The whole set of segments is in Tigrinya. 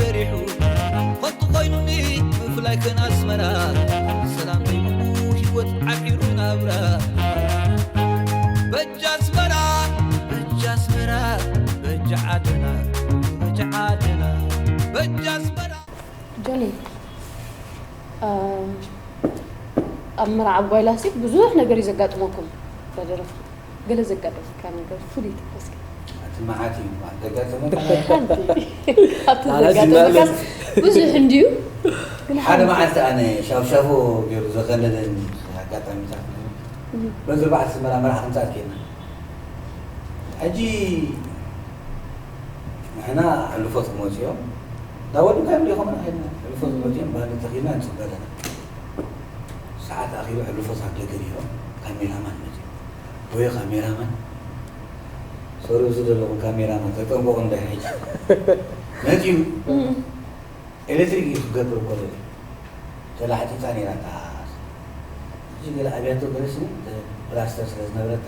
ፈሪሑ ኸንቱ ኾይኑኒ ምፍላይ ከን ኣስመራ ሰላም ዘይብሉ ህይወት ዓቂሩ ናብራ በጃ ኣስመራ በጃ ኣስመራ በጃ ዓድና በጃ ዓድና በጃ ኣስመራ ጆኒ፣ ኣብ መርዓ ኣብ ጓይላሲ ብዙሕ ነገር እዩ ዘጋጥመኩም። በደረፍ ገለ ዘጋጠመካ ነገር ፍሉይ እስኪ። እቲ መዓት እዩ ዘጋጠመ ሓንቲ ካብቲ ዘጋጠመካስ ብዙሕ እንድዩ። ግን ሓደ መዓልቲ ኣነ ሻፍሻፎ ገይሩ ዘኸለለኒ ኣጋጣሚታት ነይሩ። በዚ በዓል ኣስመራ መርዓ ክንፃት ኬድና ሕጂ ንሕና ሕልፎት ክመፅኦም ዳወድካ ዲኹም ሕልፎት ክመፅኦም ባህሊ ተኺልና ንፅበ ኣለና። ሰዓት ኣኺሉ ሕልፎት ኣብ ደገ ነይሮም ካሜራማን መፅኡ። ወይ ካሜራማን ሰሩ እዚ ዘለኹም ካሜራማን ተጠንቀቑ እንዳ ሕጂ መፅኡ። ኤሌክትሪክ እዩ ክገብር እኮ ደልዩ ተላሕጢጣ ነይራ እታ። እዚ ገለ ኣብያቶ ገለሲ ፕላስተር ስለ ዝነበረታ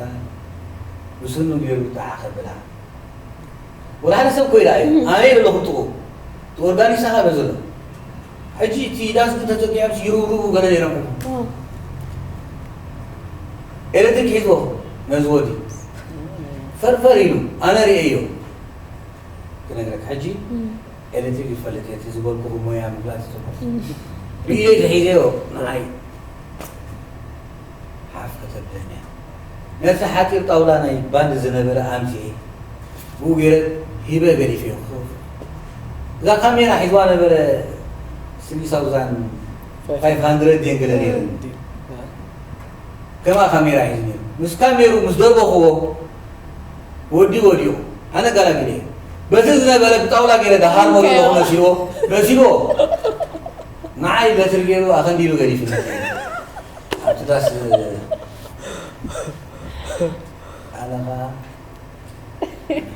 ብስኑ ገይሩ ይጠዓኸ ብላ ወላ ሓደ ሰብ ኮይዳ እዩ ኣነ የለኹ ጥቑ እቲ ኦርጋኒስት ኣኻ በዘሎ ሕጂ እቲ ዳስ ግን ተፀጊዖም ይርብርቡ ገለ ነይሮም ኤሌክትሪክ ሒዝዎ ነዚ ወዲ ፈርፈር ኢሉ ኣነ ርእየዮ ክነግረካ ሕጂ ኤሌክትሪክ ይፈልጥ እየ እቲ ዝበልኩኹ ሞያ ምግላፅ ይፅቡቕ ብኢደይ ተሒዘዮ ንዓይ ሓፍ ከተብለኒ እያ ነቲ ሓፂር ጣውላ ናይ ባንድ ዝነበረ ኣምፅኤ ብኡ ገይረ ሂበ ገዲፈዮ እዛ ካሜራ ሒዝዋ ነበረ ስሪ ሳውዛን ፋይቭ ሃንድረድ ድየን ገለ ነይረን ከምኣ ካሜራ ሒዙ ነይሩ ምስ ካሜሩ ምስ ደርበኽዎ ወዲ ወዲቑ ኣነ ጋላጊለ እየ በቲ ዝነበረ ብጣውላ ገይረ ደሃር ወዲቑ መሲልዎ መሲልዎ ንዓይ በትሪ ገይሩ ኣኸንዲሉ ገዲፉ ኣብቲ ዳስ ኣነ ኸዓ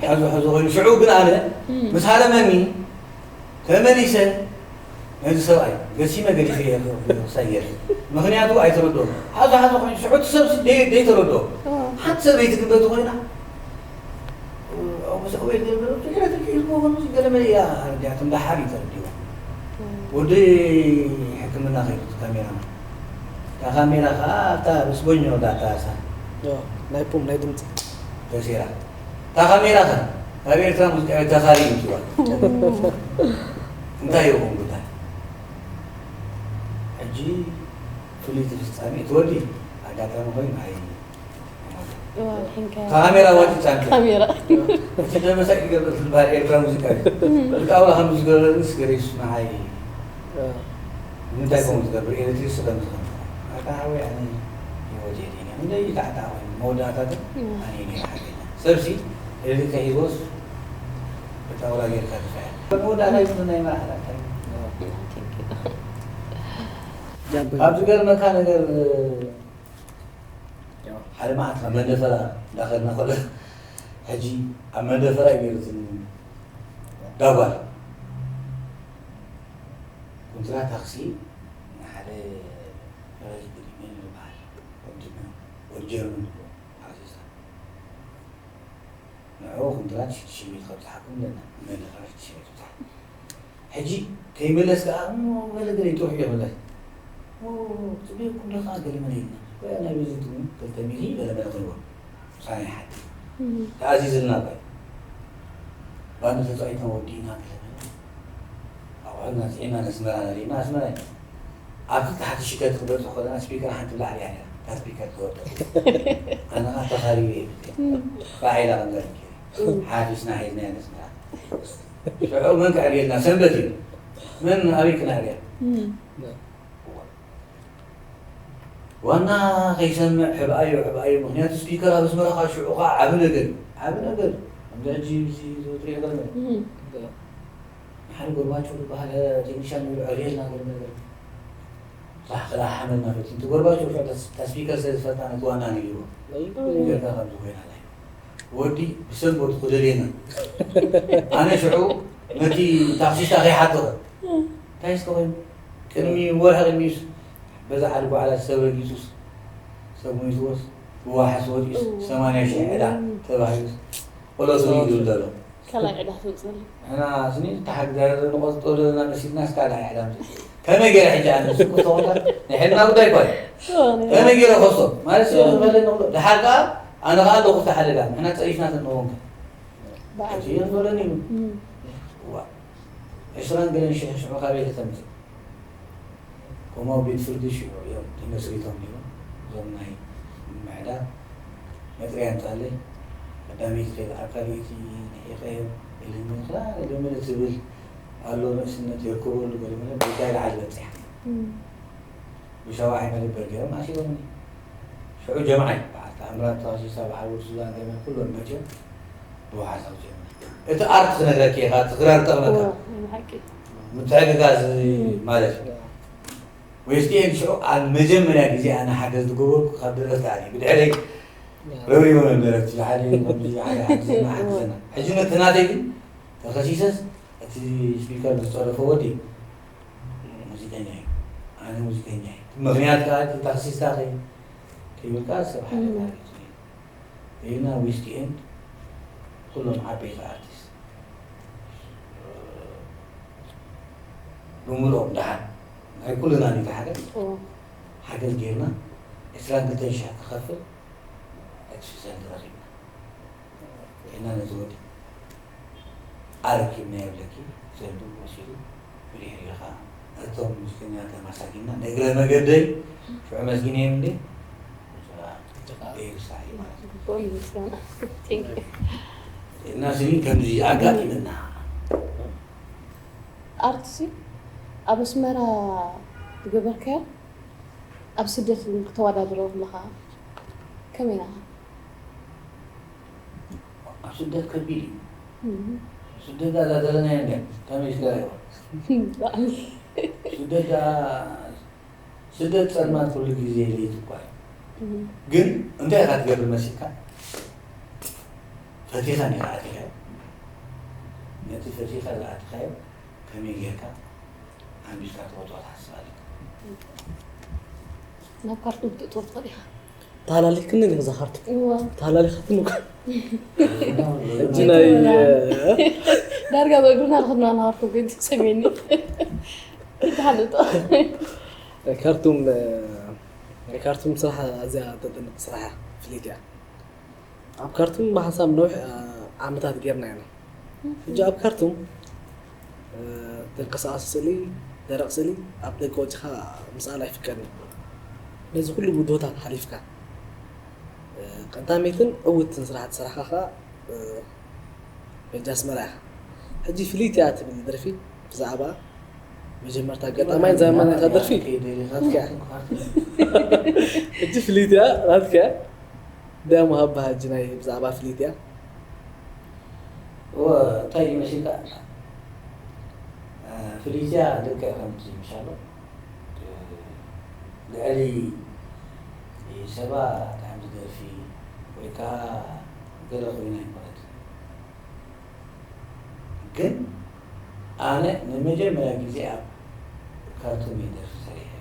ሓዙ ሓዙ ኮይኑ ሽዑ ግን ኣነ ምስ ሃረመኒ ተመሊሰ ነዚ ሰብኣይ ገሲመ ገዲፈ እየ ክሳየር ምኽንያቱ ኣይተረድኦም ሓዙ ሓዙ ኮይኑ ሽዑ እቲ ሰብ ደይተረድኦ ሓንቲ ሰበይቲ ግን በቲ ኮይና ወዲ ሕክምና ከይዱ ካሜራ እታ ካሜራ ከዓ እታ ብስቦኛ ወዳታ እሳ ናይ ፑም ናይ ድምፂ ተሴራ እታ ካሜራ ከ ካብ ኤርትራ ሙዚቃ ቤት ተኻሪ ይምፅዋ እንታይ ይኹም ጉዳይ ሕጂ ፍልይቲ ፍፃሜ እቲ ወዲ ኣጋጣሚ ኮይኑ ኣይ ካሜራ ወዲ ፃንኪ ካሜራ እቲ ደመሳይ ክገብር ዝበሃል ኤርትራ ሙዚቃ እዩ ብጣውላ ከም ዝገበረንስ ገሬስ ንዓይ ንምንታይ ከምኡ ትገብር ኤሌክትሪክ ስለ ምዝኸም ኣታ ሓወይ ኣነ ህይወት የድኒ እንደ ይታዕታ ወይ መወዳእታ ግን ኣነ ነይ ሓገኛ ሰብሲ ኤሌክትሪክ ተሂቦስ ብጣውላ ጌርካ ትፈያ መወዳእታ ይብሉ ናይ መራሕታ እንታይ ካብ ዝገርመካ ነገር ሓደ መዓልቲ ካብ መንደፈራ እንዳኸድና ከሎ ሕጂ ኣብ መንደፈራ እዩ ነይሩ እቲ ዳጓል ኩንትራ ታክሲ ንሓደ ፈረንጅ ብሪሜን ዝበሃል ወዲ ጀርመን ኣሎ ኣዚዛ ንዑ ኩንትራት ሽዱሽተ ሚእቲ ከብፅሓኩም ኣለና መንደፈራ ሽዱሽተ ሚእቲ ብፅሓ ሕጂ ከይመለስ ከዓ ገለ ገለ ይጥርሑ እዮም መለስ ፅቡቅኩም ዶ ከዓ ገለ መለ ኢልና ወይ ናይ በዚ ትውን ክልተ ሚሊ ገለ መለ ኮይንዎ ሳይ ሓቲ ተኣዚዝልና ባይ ባንዲ ተፃዊትና ወዲእና ገለ መለ ኣቑሑትና ፅዒና ነስመራ ነሪእና ኣስመራ ኣብቲ ታሕቲ ሽከት ክበፅሕ ከለና ስፒከር ሓንቲ ብላዕሊ እያ ነራ እታ ስፒከር ትወርደ ኣነ ከዓ ተኻሪበ እየ ባዒላ ከምዛ ሓፊስና ሒዝና ነስመራ ሽዑ መን ከዕርየልና ሰንበት እዩ መን ኣበይ ክነዕርያ ዋና ከይሰምዕ ሕብኣዮ ሕብኣዮ ምክንያቱ ስፒከር ኣብ ኣስመራ ካብ ሽዑ ከዓ ዓብ ነገር እዩ ዓብ ነገር ከምዚ ሕጂ እዚ ትሪኦ ዘለኹ ንሓደ ጎርባቸው ዝበሃል ቴክኒሻን ነይሩ ዕርየልና ገለ ነገር ባሕ ክላ ሓመልና ፈትንቲ ጎርባቸው ሽዑ እታ ስፒከር ስለ ዝፈልጣ ነቲ ዋና ነጊርዎ ጌርካ ከምዚ ኮይና ወዲ ብሰንበቱ ክደልየና ኣነ ሽዑ ነቲ ታክሲስታ ከይሓተኹ እንታይ እስከ ኮይኑ ቅድሚ ወርሒ ቅድሚኡስ በዛ ዓዲ ጓዕላ ሰብ ረጊጹስ ሰብ ሞይትዎስ ብዋሕስ ወዲኡስ ሰማንያ ሽሕ ዕዳ ተባሂሉስ ቆሎ ሰጊዱ ኣሎ ካልኣይ ዕዳ ትውፅእ። ንሕና ስኒ ተሓግዛረ ንቆፅጦ ዘለና መሲልና እስካ ዳ ሕዳም ከመይ ገይረ ሕጂ ኣነ ንሱ ክተወታ ናይ ሕልና ጉዳይ እኳ እዩ። ከመይ ገይረ ከሶ ማለት ሲ ዝበለ ንብሎ ድሓር ከዓ ኣነ ከዓ ኣለኩ ተሓደጋ ንሕና ፀሪፍና ተንኸውን ከ እቲ እዮም ዝበለኒ እዩ። ዋ ዕስራን ገለን ሽሕ ሽዑ ካበይ ከተምፅእ ከምኡ ቤት ፍርዲ ሽዑ እዮም ተመስሪቶም ነይሮም። እዞም ናይ ምምሕዳር መጥርያ ኣምፃለይ ቀዳመይቲ ከይድ ኣብ ካልኣይቲ ንሒቐዮም ኢልኒ። ገለመለ ትብል ኣሎ ንእስነት የርክበሉ ገለመለ ጉዳይ ላዕሊ በፂሓ ብሸባሒ መደበር ገይሮም ኣሲሮምኒ። ሽዑ ጀምዓይ በዓል ተኣምራት ተዋሲሳ በዓል ውድ ሱዛን ገመል ኩሎም መፅዮም ብውሓዝ ኣውፅዮምኒ። እቲ ኣርት ክነግረኪ ኢኻ እቲ ክራር ጠቕመካ ምትሕግጋዝ ማለት እዩ። ወይስቲኤን ሽዑ ኣብ መጀመርያ ግዜ ኣነ ሓገዝ ዝገበርኩ ካብ ደረፍቲ ኣነ ብድሕረይ ረብሪቦም እዮም ደረፍቲ ሓደ ከምዚ ሓደ ሓግዘና ሓግዘና። ሕጂ ነቲ ናተይ ግን ተኸሲሰስ እቲ ስፒከር ዝፀረፈ ወዲ ሙዚቀኛ እዩ። ኣነ ሙዚቀኛ እዩ። ምኽንያት ከዓ እቲ ታክሲስታ ከይ ከይብልካ ሰብ ሓደ ታሪክ እዩ። ሌና ዊስቲ ኤንድ ኩሎም ዓበይቲ ኣርቲስት ብምልኦም ደሓን ናይ ኩልና ኒታ ሓገዝ ሓገዝ ጌርና ዕስራን ክልተን ሽሕ ክኸፍል ኤክስሰንት ረኺብና። ሌና ነቲ ወዲ ኣረኪብና የብለኪ ዘንዱ ወሲዱ ብድሕሪኡ ከዓ እቶም ሙዚቀኛታት ኣማሳጊና ንእግረ መገደይ ሽዑ መስጊነ እዮም እንዴ ግቡእ ምስጋና። Thank you። እና ስኒ ከምዚ ኣጋጢመና ኣርትሲ ኣብ ኣስመራ ዝገበርካዮ ኣብ ስደት እውን ክተወዳድሮ ኣለኻ ከመይ ኢኻ? ኣብ ስደት ከቢድ እዩ። ስደት ዳ ዘለናዮ እንደ ከመይ ስደት ዳ ስደት ጸልማት ኩሉ ግዜ ለይቲ እኳ እዩ። ግን እንታይ ኢኻ ትገብር መሲልካ? ፈቲኻ እንዲኻ ኣቲኻዮ። ነቲ ፈቲኻ ዝኣትኻዮ ከመይ ጌርካ ኣንቢብካ ትወጥኦ ትሓስብ ኣለካ? ናብ ካርቱም ክትእትዎ ትኽእል ኢኻ። ተሃላሊክኒ ዲኻ እዛ ካርቱም? እዋ ተሃላሊኻትኒ እኮ። ሕጂ ናይ ዳርጋ ብእግርና ንኽድና ንሃርኩ ግን ሰሜኒ ይተሓልጦ ካርቱም ናይ ካርቱም ስራሕ ኣዝያ ተደንቕ ስራሕ እያ፣ ፍልይቲ እያ። ኣብ ካርቱም ብሓንሳብ ነዊሕ ዓመታት ጌርና ኢና። ሕጂ ኣብ ካርቱም ተንቀሳቓሲ ስእሊ፣ ደረቕ ስእሊ ኣብ ደገ ወጺኻ ምስኣል ኣይፍቀድን እዩ። ነዚ ኩሉ ብድሆታት ሓሊፍካ ቀዳመይትን ዕውትን ስራሕ ዝሰራሕካ ከኣ በጃ ኣስመራ ኢኻ። ሕጂ ፍልይቲ እያ ትብል ደርፊ ብዛዕባ መጀመርታ ኣጋጣማይ ዘመን እታ ደርፊ ናትካ። ሕጂ ፍልይቲ እያ ናትካ እያ። ዳሞ ሃባ ሕጂ ናይ ብዛዕባ ፍልይቲ እያ። እወ እንታይ እዩ መሲልካ ፍልይቲ እያ ልክዕ ከምዚ ምሻሎ ልዕሊ ሰባ ሓንቲ ደርፊ ወይ ከዓ ገለ ኮይና ኣይኮነትን። ግን ኣነ ንመጀመርያ ግዜ ኣብ ካርቱም እየ ደርፊ ሰሪሐ።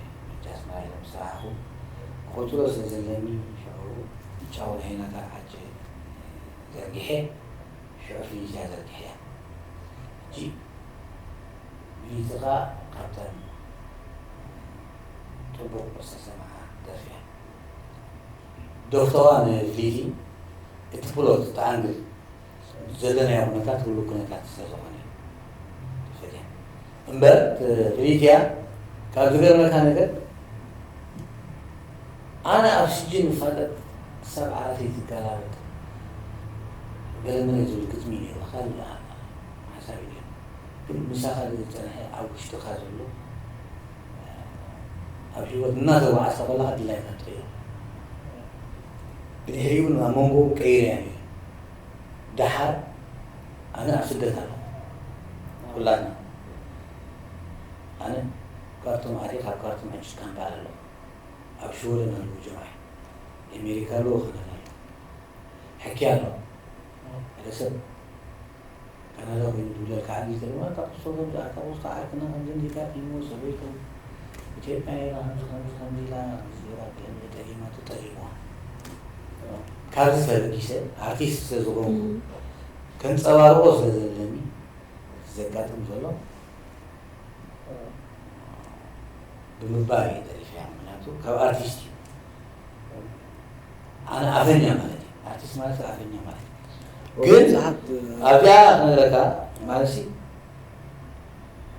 ጃስማይ ምስ ረኣኹ ክቕጽሎ ስለ ዘለኒ ሽዑ ጫው ናይ ናታ ዓጀ ዘርጊሐ ሽዑ ፍልይቲ እያ ዘርጊሐ እያ። ሕጂ ፍልይቲ ኸኣ ካብተን ጽቡቕ ዝተሰምዓ ደርፊ እያ። ዶክተዋ ንፍልይቲ እቲ ፕሎት እቲ ኣንግል ዘለናዮ ኩነታት ኩሉ ኩነታት ስለ ዝኾነ እዩ። እምበር ፍልይቲ እያ ካብ ዝገርመካ ነገር ኣነ ኣብ ስጅን እፋለጥ ክሳብ ዓራተይ ትገላበጥ ገለመለ ዝብል ግጥሚ ነይሩ ካልእ ሓሳብ እዩ ግን ምሳኻ ዝፀንሐ ኣብ ውሽጥኻ ዘሎ ኣብ ህይወት እናተጓዓዝካ ከለኻ ድላይካ ትቕይሮ ብድሕሪኡ እውን ኣብ መንጎ ቀይረ እያ ነይረ ደሓር ኣነ ኣብ ስደት ኣለኹ ኩላትና ኣነ ካርቱም ኣትየ ካብ ካርቱም ሕጂ ካምፓላ ኣለኹ ኣብ ሽወደን ኣለዉ ጀማዓ ኣሜሪካ ኣለዉ ካናዳ ኣለዉ ሕኪ ኣሎ ሓደ ሰብ ካናዳ ኮይኑ ዝብለካ ዓዲ ተለማ እታ ክስቶ ከምዚ ኣታ ክስቶ ዓርክና ከምዚ እንዲካ ኢሞ ሰበይቱ ኢትዮጵያ ኢላ ከምዚ ከምዚ ከምዚ ኢላ ከምዚ ገይራ ብለኒ ጠሊማ ተጠሊምዋ ካብዚ ተበጊሰ ኣርቲስት ስለ ዝኾንኩ ከንጸባርቆ ስለ ዘለኒ ዘጋጥም ዘሎ ብምባል እየ ደሪፈያ። ምክንያቱ ካብ ኣርቲስት እዩ። ኣነ ኣፈኛ ማለት እዩ። ኣርቲስት ማለት ኣፈኛ ማለት እዩ። ግን ኣብዚኣ ክነግረካ ማለት ሲ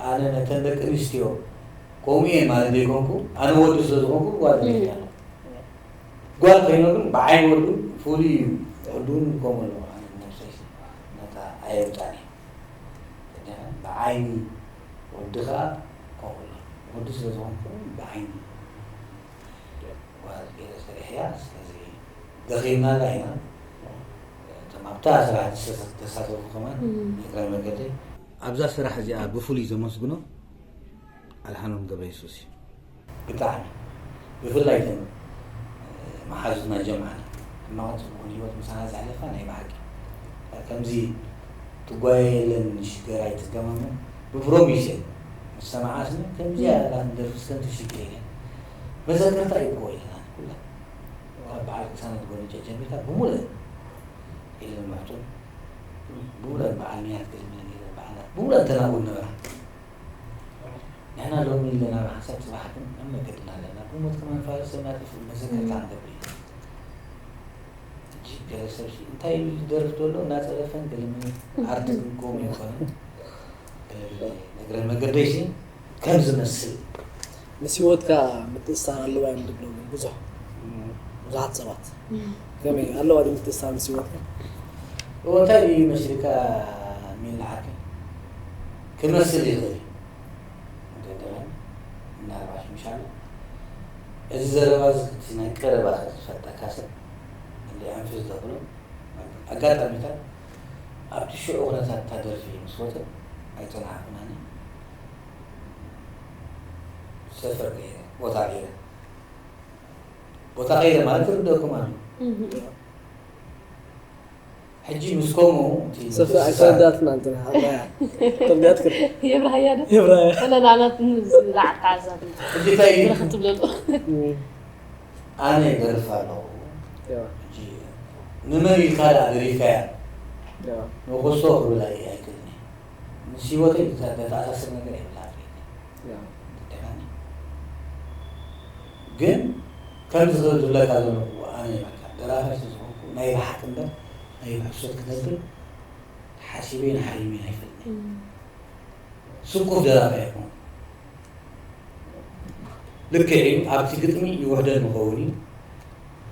ኣነ ነተን ደቂ ኣንስትዮ ከምኡ እየ ማለት ዘይኮንኩ፣ ኣነ ወዲ ስለ ዝኾንኩ ጓል እየ ኣለኹ። ጓል ኮይኖ ግን ብዓይኒ ወዱ ፍሉይ እዩ። ወዱ ከምኡ ኣለዎ። ኣነ ነብሰይ ነታ ኣየብጣን እየ። ብዓይኒ ወዲ ኸዓ ከምኡ ኣሎ። ወዲ ስለ ዝኾንኩ ብዓይኒ ጓል ገይረ ሰሪሐያ። ስለዚ ደኺምናላ ኢና። እቶም ኣብታ ስራሕ ዝተሳተፉ ከማን እም። እግረ መገደይ ኣብዛ ስራሕ እዚኣ ብፍሉይ ዘመስግኖ ኣድሓኖም ገብረየሱስ እዩ። ብጣዕሚ ብፍላይ እተን መሓዙትና ጀምዓና ሕማቕ ዝኾነ ህይወት ምሳና ዘሕለፋ ናይ ብሓቂ ከምዚ ትጓየ የለን ሽገር ኣይትገማመን ብፕሮሚስ እየ ምስ ሰማዓስኒ ከምዚ ያላ ንደርፍስ ከም ትሽግር የለን መዘከርታ ይብኮ ኢለና ኩላ ካብ በዓል ቅሳነት ጎነጨ ጀሚርካ ብሙሉእ ኢለን መሕቱን ብሙሉእ በዓል ንያት ክልምለን ኢለን በዓላት ብሙሉእ ተናቡ ነበራ ንሕና ሎሚ ኣለና ብሓንሳብ ጽባሕ ግን ኣብ መገድና ኣለና ብሞት ከማን ፋርስ ሰብና ጥፍእ መዘከርታ ንገብር ኢና ሕጂ ገለ ሰብሲ እንታይ እዩ ዝደርፍ ዘሎ እናጸረፈን ገለ ምን ኣርት ግን ከምኡ ይኾነ ገለ ገለ እግረ መገደይሲ ከም ዝመስል ምስ ህይወትካ ምትእስሳር ኣለዋ እዮም ዝብሎ ግን ብዙሕ ብዙሓት ሰባት ከመይ ኣለዋ ድዩ ምትእስሳር ምስ ህይወትካ እዎ እንታይ እዩ መስልካ ሚልዓከ ክመስል ይኽእል እዩ ምናልባት ምሻለ እዚ ዘረባ እዚ ናይ ቀረባ ዝፈልጠካ ሰብ እንደ ኣንፍስ ዘብሎ ኣጋጣሚታት ኣብቲ ሽዑ ኩነታት እታ ደርፊ ምስ ወፀ ኣይፀናሕኩናን ሰፈር ገይረ ቦታ ገይረ ቦታ ገይረ ማለት ርደኩም ኣሎ ሕጂ ምስ ከምኡ እቲ ሰፈ ኣይተረዳትና እንትና ኣባያ ተረዳትክን የብርሃያ ዶ የብራያ ወላ ንዓና ንዝለዓል ተዓዛቢ ሕጂ እንታይ እዩ ብረኸት ትብለሉ ኣነ ይደርፍ ኣለኹ ሕጂ ንመን ኢልካ ደኣ ደሪፍካያ ንኹሶ ክብል ኣይ- ኣይክእልን እየ ምስ ህይወተይ ዘተኣሳስር ነገር የብላ ግን ከም ዝኽእል ዝብለካ ዘለኹ ኣነ በቃ ደራፋይ ስለ ዝኾንኩ ናይ ብሓቂ እምበር ናይ ብሕሶት ክነብር ሓሲበይን ሓሊመይን ኣይፈልጥን ስኩፍ ደራፋይ ኣይኮንኩ ልክዕ እዩ ኣብቲ ግጥሚ ይውሕደን ንኸውን እዩ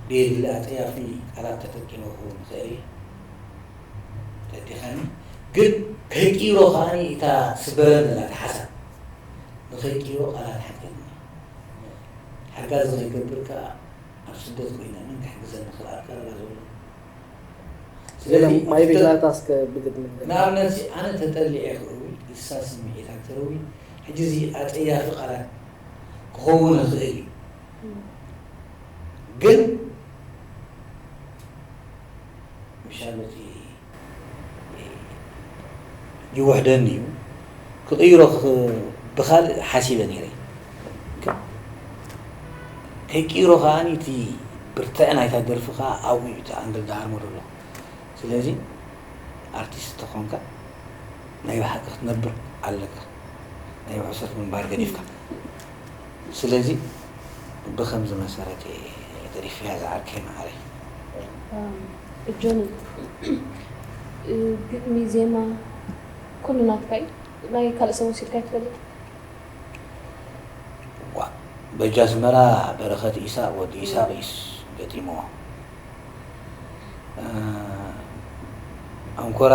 ቤድሊ ኣፀያፊ ቃላት ተጠቂመ ክኸውን ይኽእል እየ ተዲኻኒ ግን ከይቅይሮ ከዓኒ እታ ስበረን ዘላ ሓሳብ ንኸይቅይሮ ቃላት ሓገዝኒ ሓጋዚ ከይገብር ከዓ ኣብ ስደት ኮይነ መን ክሕግዘኒ ክኽእል ኣብ ቀረባ ዘሎ ስለዚ ማይ ቤዛታ እስከ ብግጥሚ ንገር ንኣብነት ኣነ ተጠሊዐ ክእዊ ንሳ ስምዒታት ተረዊ ሕጂ እዚ ኣፀያፊ ቃላት ክኸውን ይኽእል እዩ ግን ምሻሉ እቲ ይውሕደኒ እዩ ክቕይሮ ብካልእ ሓሲበ ነይረ ከይቅይሮ ከዓ እቲ ብርትዐ ናይታ ደርፊ ከዓ ኣብኡ እዩ እቲ ኣንግል ዝሃርሞ ዘሎ ስለዚ ኣርቲስት ተኾንካ ናይ ብሓቂ ክትነብር ኣለካ ናይ ብሕሶት ምንባር ገዲፍካ ስለዚ ብኸምዚ መሰረት እየ ደሪፍያ ዝዓርከይ መዓረይ እጆን ግጥሚ ዜማ ኩሉ ናትካ እዩ ናይ ካልእ ሰብ ወሲድካ ይትፈልጥ ዋ በጃ ኣስመራ በረኸት ኢሳቅ ወዲ ኢሳቅ ኢስ ገጢምዎ ኣንኮራ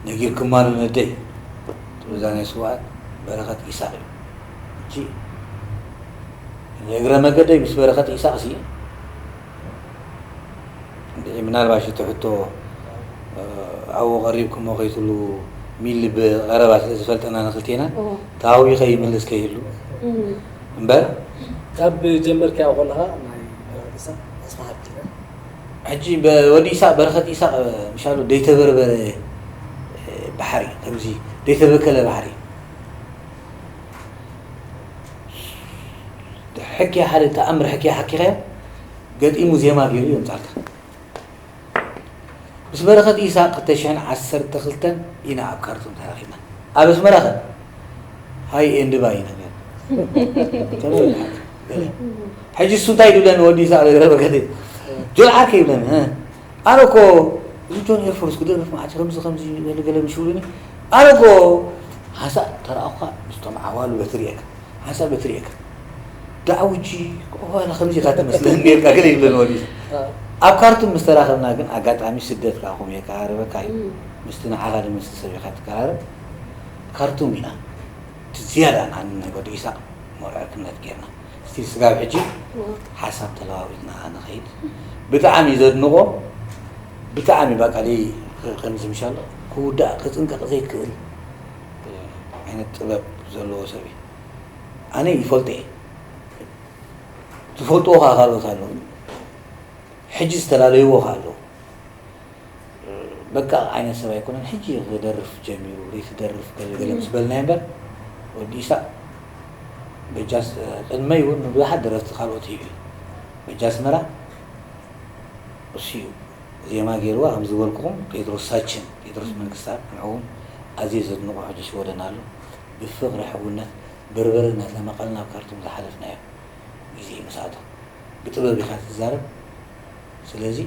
ነጊርክማ ዶ ነደይ እዛ ናይ ስውኣት በረኸት ኢሳቕ እዩ ሕጂ ንእግረ መገደይ ምስ በረኸት ኢሳቕ ሲ ምናልባሽ እቲ ሕቶ ኣብኡ ቀሪብክሞ ከይትሉ ሚሊ ብቐረባ ስለ ዝፈልጠና ንክልቴና ታዊ ከይምልስ ከይህሉ እምበር ካብ ጀመርካዮ ከለኻ ናይ በረኸት ኢሳቕ ተስፋ ሃብኪና ሕጂ ወዲ ኢሳቅ በረኸት ኢሳቅ ምሻሉ ደይተበርበረ ባሕሪ ከምዚ ደይተበከለ ባሕሪ ሕክያ ሓደ ተኣምር ሕክያ ሓኪኸ ገጢሙ ዜማ ገይሩ የምፃልካ ምስ በረኸት ኢሳቕ ክልተ ሽሕን ዓሰርተ ክልተን ኢና ኣብ ካርቱም ተራኺብና። ኣብ ኣስመራ ከ ሃይ ኤንድ ባይ ኢና ነርና። ተመልከት። ሕጂ እሱ እንታይ ይብለኒ ወዲ ኢሳቕ፣ በረኸት ጆን ዓርከይ ይብለኒ። ኣነ እኮ እዚ ጆን ኤርፎርስ ክደርፍ መዓት ከምዚ ከምዚ ገለ ገለ ምሽ ይብሉኒ። ኣነ እኮ ሓንሳእ ተረኣኹኻ ምስቶም ዓዋሉ በትሪ እየ። ሓንሳብ በትሪ እየ። ዳዕውጂ ዋላ ከምዚ ኢኻ ትመስለኒ ነርካ ገለ ይብለኒ ወዲ። ኣብ ካርቱም ምስ ተራኸብና ግን ኣጋጣሚ ስደት ከኣ ከምኡ የቀራርበካ እዩ። ምስቲ ንዓኻ ዝመስል ሰብ ኢኻ ትቀራረብ። ካርቱም ኢና እቲ ዝያዳ ንዓኒ ናይ ወዲ ኢሳቕ መርዕርክነት ጌርና። ስቲል ስጋብ ሕጂ ሓሳብ ተለዋዊጥና ንኸይድ። ብጣዕሚ ዘድንቖ፣ ብጣዕሚ በቃ ከምዚ ምሻሎ ክውዳእ ክጽንቀቕ ዘይክእል ዓይነት ጥበብ ዘለዎ ሰብ እዩ። ኣነ ይፈልጦ እየ። ዝፈልጥዎ ከዓ ካልኦት ኣለዉ። ሕጂ ዝተላለይዎ ከዓ ኣለዉ። በቃ ዓይነት ሰብ ኣይኮነን። ሕጂ ክደርፍ ጀሚሩ፣ ዘይትደርፍ ገለ ገለ ምስ በልናዮ እምበር፣ ወዲ ኢሳቕ በጃስ ቅድመይ እውን ንብዙሓት ደረፍቲ ካልኦት ሂቡ እዩ። በጃ ኣስመራ እሱ እዩ ዜማ ገይርዋ። ከም ዝበልኩኹም ጴጥሮስ ሳችን፣ ጴጥሮስ መንግስተኣብ፣ ንዕኡ እውን ኣዝየ ዘድንቖ ሕጂ ሽወደን ኣሎ። ብፍቕሪ ሕውነት በርበረ እናተመቐልና ኣብ ካርቱም ዝሓለፍናዮ ግዜ እዩ ምስኣቶም። ብጥበብ ኢኻ ትዛረብ። ስለዚ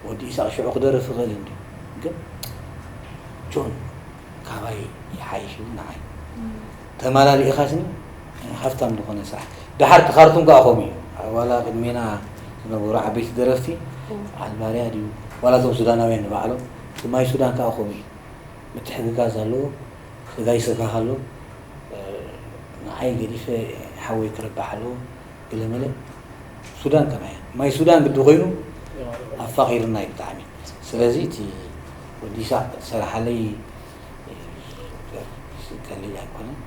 ወዲ ኢሳቕ ሽዑ ክደርፍ ይኽእል እንድዩ፣ ግን ጆን ካባይ ይሓይሽ ኢሉ ንዓይ ተማላሊእኻስኒ። ሃፍታም ዝኾነ ስራሕ። ደሓር እቲ ካርቱም ከኣ ከምኡ እዩ። ዋላ ቅድሜና ዝነበሩ ዓበይቲ ደረፍቲ፣ ኣልባርያ ድዩ፣ ዋላ እቶም ሱዳናውያን ንባዕሎም፣ እቲ ማይ ሱዳን ከኣ ከምኡ እዩ። ምትሕግጋዝ ኣለዎ። ስጋ ይስጋ ከሎ፣ ንዓይ ገዲፈ ሓወይ ክረብሕ ኣለዎ። ገለመለ ሱዳን ከማይ እያ። ማይ ሱዳን ግዲ ኮይኑ ኣፋቒርና እዩ ብጣዕሚ። ስለዚ እቲ ወዲ ኢሳቕ ዝሰርሓለይ ቀሊል ኣይኮነን።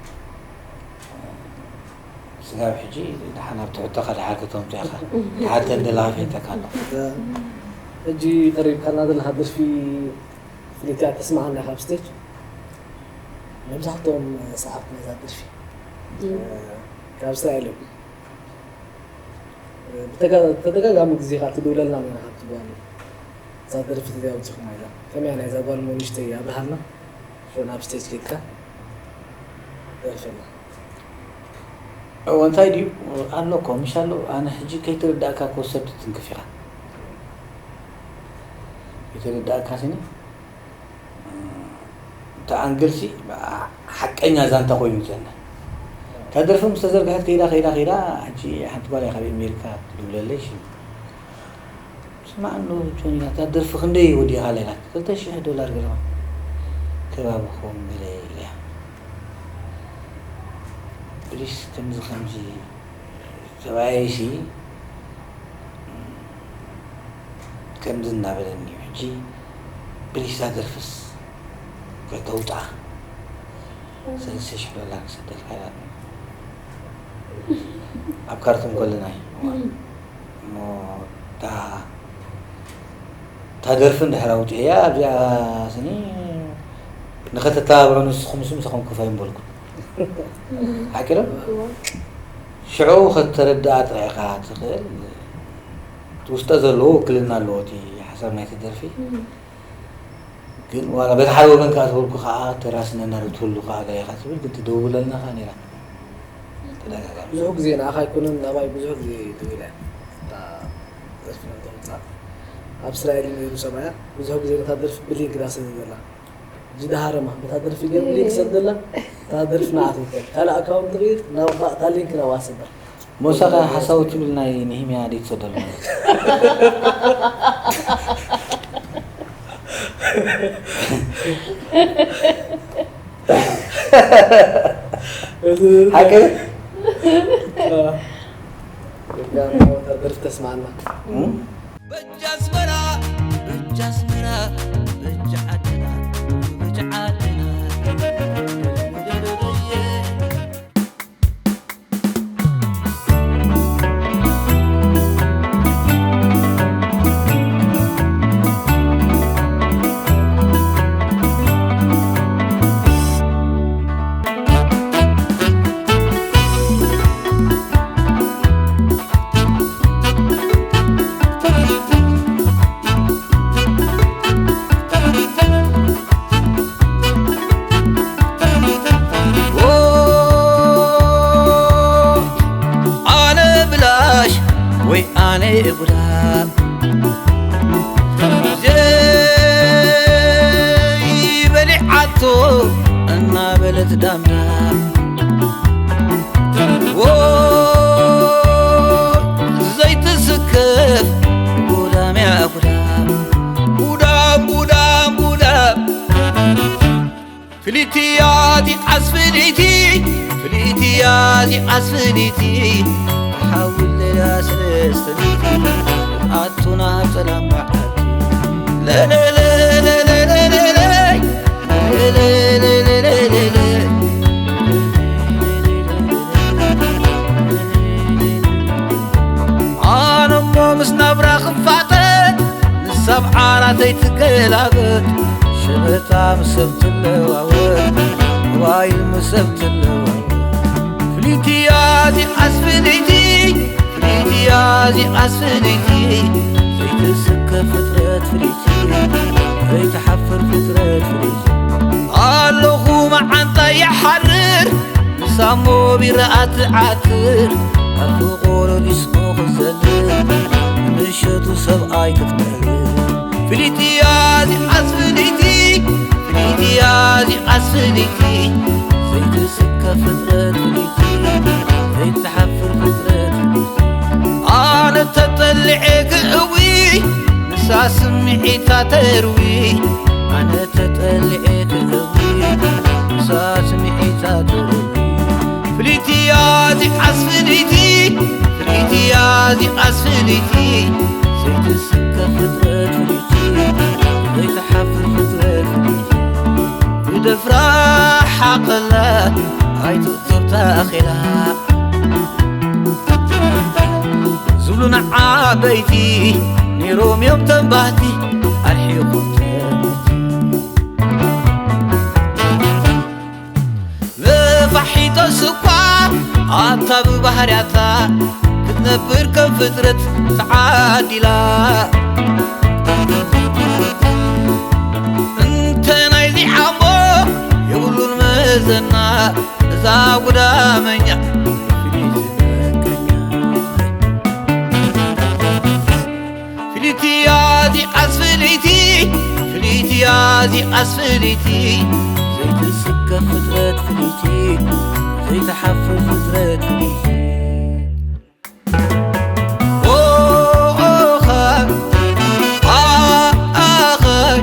ስጋብ ሕጂ ደሓን ኣብቲ ሕቶኻ ደሓር ከተምፅኦ ኢኻ። ደሓር ተንደለኻ ፈይተካ ኣለኹ። ሕጂ ቀሪብካና ዘለኻ ደርፊ ፍልይቲ እያ ተስምዓና ኢኻ ኣብ ስቴጅ። መብዛሕትኦም ሰዓብቲ ናይዛ ደርፊ ካብ እስራኤል እዮም። ብተጋ-፣ ተደጋጋሚ ግዜ ከዓ ትድውለልና ነይራ፣ ካብቲ ጓል እዛ ደርፊ እዚኣ ኣውፂኹማ ኢላ። ከመይ እያ ናይዛ ጓል እሞ ንእሽተይ ኣብርሃልና፣ ሽዑ ናብ ስቴጅ ከይድካ ደርፈልና። እዎ፣ እንታይ ድዩ ኣሎ እኮ፣ ምሽ ኣሎ። ኣነ ሕጂ ከይተረዳእካ እኮ ሰብ ትትንክፍ ኢኻ። ከይተረዳእካ ስኒ፣ እታ ኣንግልሲ ሓቀኛ ዛንታ ኮይኑ ዘና። እታ ደርፊ ምስ ተዘርግሐት ከይዳ፣ ከይዳ፣ ከይዳ፣ ሕጂ ሓንቲ ጓል እያ ካብ ኣሜሪካ ትድውለለይ፣ ሽም ስማዕ እንዶ ጆኒ፣ እታ ደርፊ ክንደይ ወዲእኻ ኢላ? ክልተ ሽሕ ዶላር ገለዋ። ከባቢ ክኸውን ገለ ኢለያ። ፕሊስ፣ ከምዚ፣ ከምዚ ሰብኣየይሲ ከምዚ እናበለኒ እዩ። ሕጂ ፕሊስ፣ እዛ ደርፍስ ከተውፅኣ ሰለስተ ሽሕ ዶላር ክሰደልካ ኢላትኒ። ኣብ ካርቱም ከለና እዩ። እሞ እታ፣ እታ ደርፊ እንድሕር ኣውፅእያ ኣብዚኣ ስኒ ንኸተተባብዑ ንስኹም ስ ምሳኹም ክፋይ ምበልኩ። ሓቂ ዶ? ሽዑ ከተረድኣ ጥራይ ኢኻ ትኽእል። እቲ ውስጠ ዘለዎ ውክልና ኣለዎ እቲ ሓሳብ ናይቲ ደርፊ። ግን ዋላ በቲ ሓደ ወገን ከዓ ዝበልኩ ከዓ ተራስነና ዶ ትህሉ ከዓ ገለ ኢኻ ትብል፣ ግን ትደውለልና ከዓ ነይራ ተደጋጋሚ። ብዙሕ ግዜ ንኣኻ ኣይኮነን፣ ናባይ ብዙሕ ግዜ ደዊላ እያ። እታ ደርፊ ነተውፅኣ ኣብ እስራኤል እዩ ነይሩ ሰብኣያ። ብዙሕ ግዜ ነታ ደርፊ ብሊንክ ዳሰደደላ። እዚ ደሃረማ፣ በታ ደርፊ ገይሩ ሊንክ ሰደላ፣ እታ ደርፊ ንዓ ትውከል። ካልእ ኣካውንት ትቕይር፣ ናብ፣ እታ ሊንክ ናብኣ ትሰዳ። ሞሳኻ ሓሳዊ ትብል ናይ ንሂምያ ደይ ትሰደሉ። እዚ ሓቂ? አ፣ ወታ ደርፊ ተስማዕና። እም? በጃ ኣስመራ፣ በጃ ኣስመራ፣ በጃ ዓድና፣ በጃ ዓድና። ኣነ ጉዳም ዘይበሊዓቶ እናበለት ዳምዳም ወ ዘይትስከፍ ጉዳም እያ ጉዳም ጉዳም ጉዳም ጉዳም ፍልይቲ እያ ዚቃስ ፍልይቲ ፍልይቲ እያ ዚቃስ ፍልይቲ ተሓውል ለላ ስለስተ ሚእቲ ኣቱና ኣብ ጸላም በዓቲ ለለለለለለለይ ለለለለለለለይ ኣነ እሞ ምስ ናብራ ክፋጠጥ ንሳብ ዓራተይ ትገላበጥ ሸበታ ምስ ሰብ ትለዋወጥ ሞባይል ምስ ሰብ ትለዋወጥ ፍልይቲ እያ ዚቃስ ፍልይቲ ፍልይቲ እያ ዚቃስ ፍልይቲ ዘይትስከፍ ፍጥረት ፍልይቲ ዘይትሓፍር ፍጥረት ፍልይቲ ኣለኹ መዓንታ ይሓርር ንሳሞ ቢረኣ ትዓትር ኣብ ፍቑሩ ዲስኮ ክዘልል ምሸቱ ሰብኣይ ክትመርር ፍልይቲ እያ ዚዓስ ፍልይቲ ፍልይቲ እያ ዚዓስ ፍልይቲ ዘይትስከፍ ፍጥረት ፍልይቲ ዘይትሓፍር ፍጥረት ፍልይቲ ኣነ ተጠልዔ ክእዊ ንሳ ስምዒታ ተርዊ ኣነ ተጠልዔ ክእዊ ንሳ ስምዒታ ተርዊ ፍልይቲ እያ ዚዓስ ፍልይቲ ፍልይቲ እያ ዚዓስ ፍልይቲ ዘይትስከፍ ፍጥረት ፍልይቲ ዘይትሓፍር ፍጥረት ፍልይቲ ብደፍራ ሓቐላ ኣይትእዞብ ተኣኺላ ዝብሉና ዓበይቲ ነይሮም እዮም ተንባህቲ ኣርሒቖም ተመይቲ ነፋሒቶስ እኳ ኣታ ብባህርያታ ክትነብር ከም ፍጥረት ተዓዲላ እንተ ናይዚ ዓሞ የብሉን መዘና እዛ ጉዳመኛ ፍልይቲ በቀኛ ፍልይቲ እያ ዚዓስ ፍልይቲ ፍልይቲ እያ ዚዓስ ፍልይቲ ዘይትስከፍ ፍጥረት ፍልይቲ ዘይትሓፍር ፍጥረት ፍልይቲ ኦኻ ኣኸይ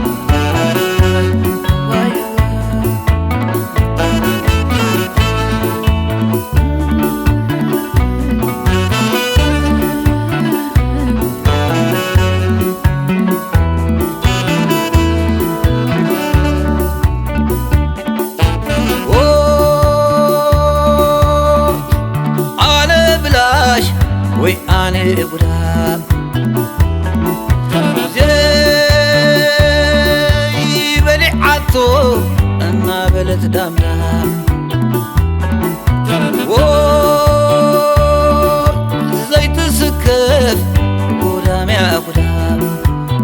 ኣነ ብላሽ ወይ ኣነ ጉዳም ዘይበሊዓቶ እናበለት ዳምዳም ዘይትስከፍ ጉዳም እያ ጉዳም